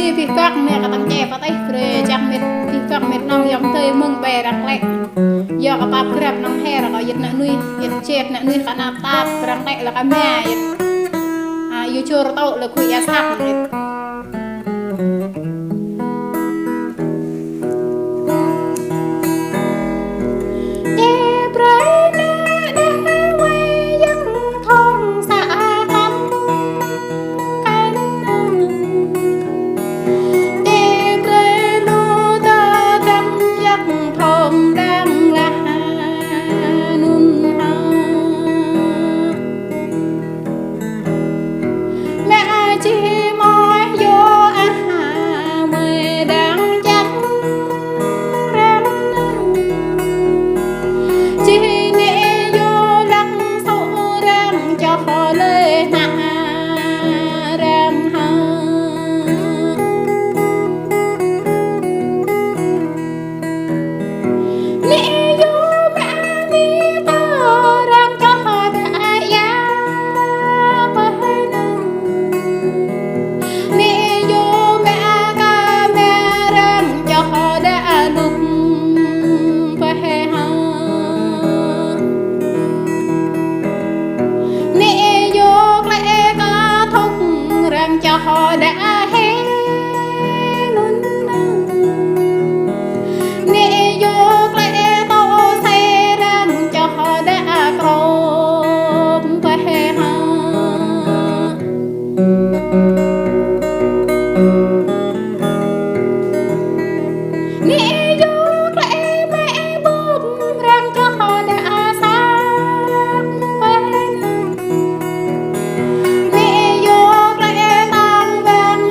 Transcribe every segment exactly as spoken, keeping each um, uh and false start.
Abih bang mơ̆ kơtang čĕ pơtih brơi čang mĕt, abih bang mĕt nong yŏng tơi mơ̆ng ƀĕ răng klĕ. Yua kơ pap grăp nong her kơ yit nă nuih, yit čet nă nuih kơ nap tap răng klĕ lĕ kơ mia yit. A, yu čur tŏ lĕ khui ia săk mĕt. Ê brơi nă đah wai yang thong sa a khăm kăn. Ê brơi lu tơ dăm yang thong đang lah nun ha. Mĕ čih mơ̆ yua ah mơi đang čang răng. Čih nĕ yua lăng sô răng čoh lơi nă răng ha. Nĕ yua mă nĕ tơ răng čoh đa ia pơhơnơ̆ng. Nĕ yua mă kơ mă răng čoh đa lŭk pơhơnơ̆ng. Nĕ yua klĕ kơ thŭk răng čoh đa hê nun nơ̆ng. Nĕ yua klĕ tŏ sê răng čoh đa krŏp pơhơnơ̆ng. Nĕ yua klĕ mĕ bưp răng čoh đa săk pơhơnơ̆ng. Nĕ yua klĕ tang bang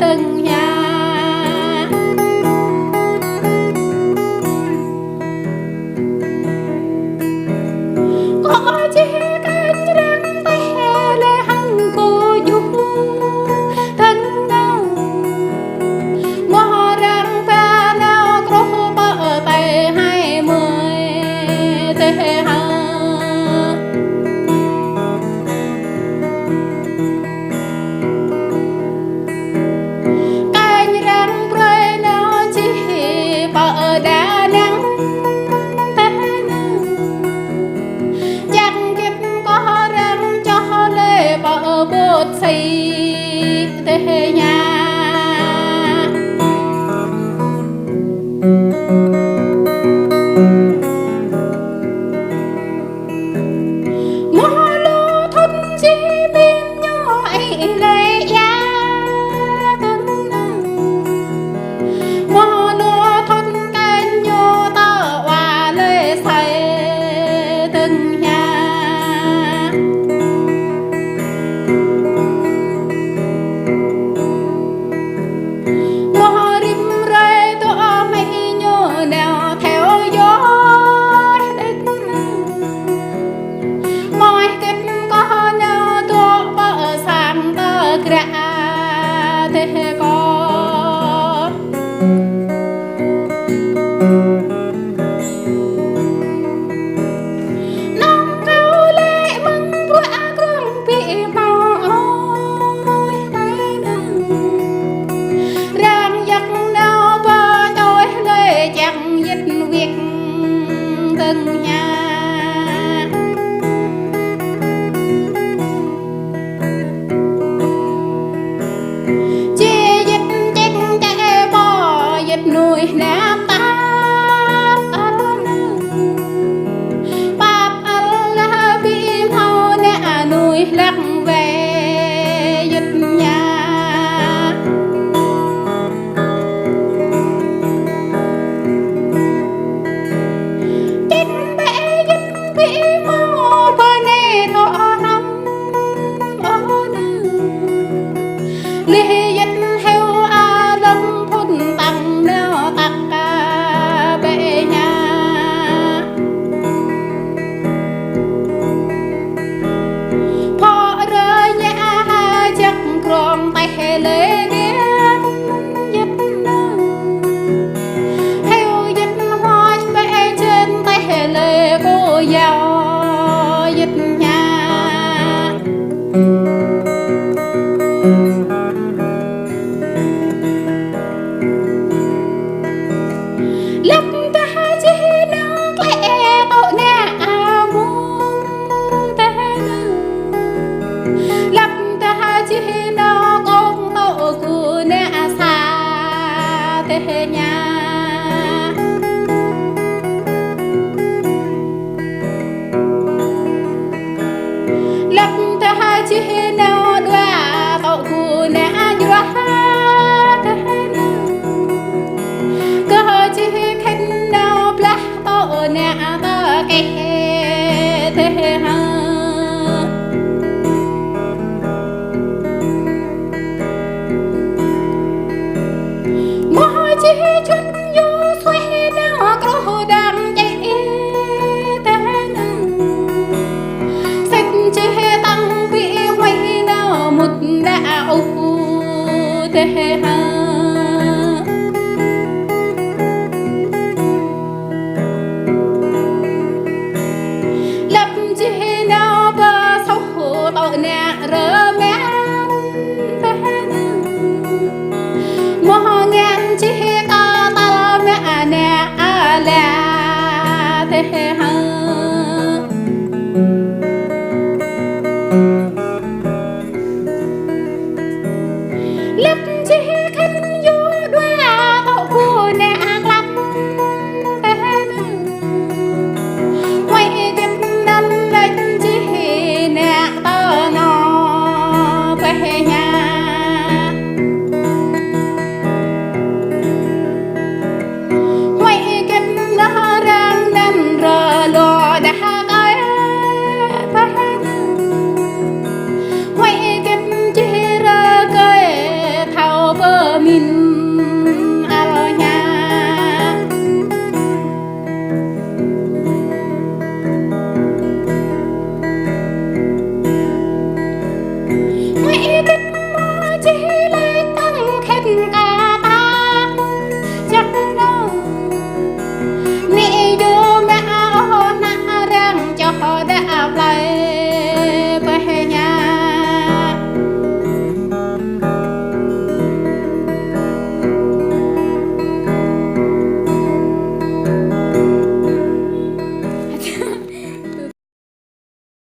tơngia. Kâo čih kơ arăng tơlơi hăng kơ djuh tơngia. Mơ̆ arăng ba nao truh pơ tơlơi hai mươi tơlơi hai. Kơ arăng brơi nao čih pơ Đà Nẵng tơngia. Čang git kơ arăng čoh lĕ pơ bột sĭ tơngia. Mơ̆ lu thŭn Chí Minh ñu ih lĕ ia tơngia. Mơ̆ lu thŭn kơ ñu tơ wa lĕ sai tơngia. Mơ̆ rĭm hrơi tơ mơ̆ ñu nao theo dõi đĕč. Mơ̆ git kơ nao tơ pơ sang tơ gră tơlơi kơ. Nong kâo lĕ mơ̆ng bruă krong pi hmâo ơi tơngia. Arăng yăk nao pơ tơlơi lĕ čang yit wiek tơngia. Či yit čĕk čĕk pơ yit nuih nao pap ăl. Pap ăl lah pi hmâo nao nuih lăk wai yit nia. Čĕk bĕ yit pi hmâo pơ anai tơ hrăm ôh nao. Leh yit hyu a lŏm phŭn tăng nao tăk kơ bĕ nia. Phŏ rơi nia ha jăk krong teh lê điên yit nao. Hyu yit hmâo bĕ čen teh lê kơ yao yit nia. Lăp dah čih nao klĕ tŏ nao amung tơngia. Lăp dah čih nao kông tŏ gŭ nao sa tơngia. Lăp dah čih nao đua tŏ gŭ nao jruah tơngia. Kơ čih khĭn nao blah tŏ nao tơ keh tơngia. Mơ̆ čih čuăt ñu suaih nao kruh đang čeh tơngia. Sĭt čih tăng pi hmâo nao mŭt nao ôh tơngia. Lăp čih nao pơ soh tŏ nao rơmang tơngia. Mơ̆ ngăn čih kơ tal mă nao ala tơngia. Lăp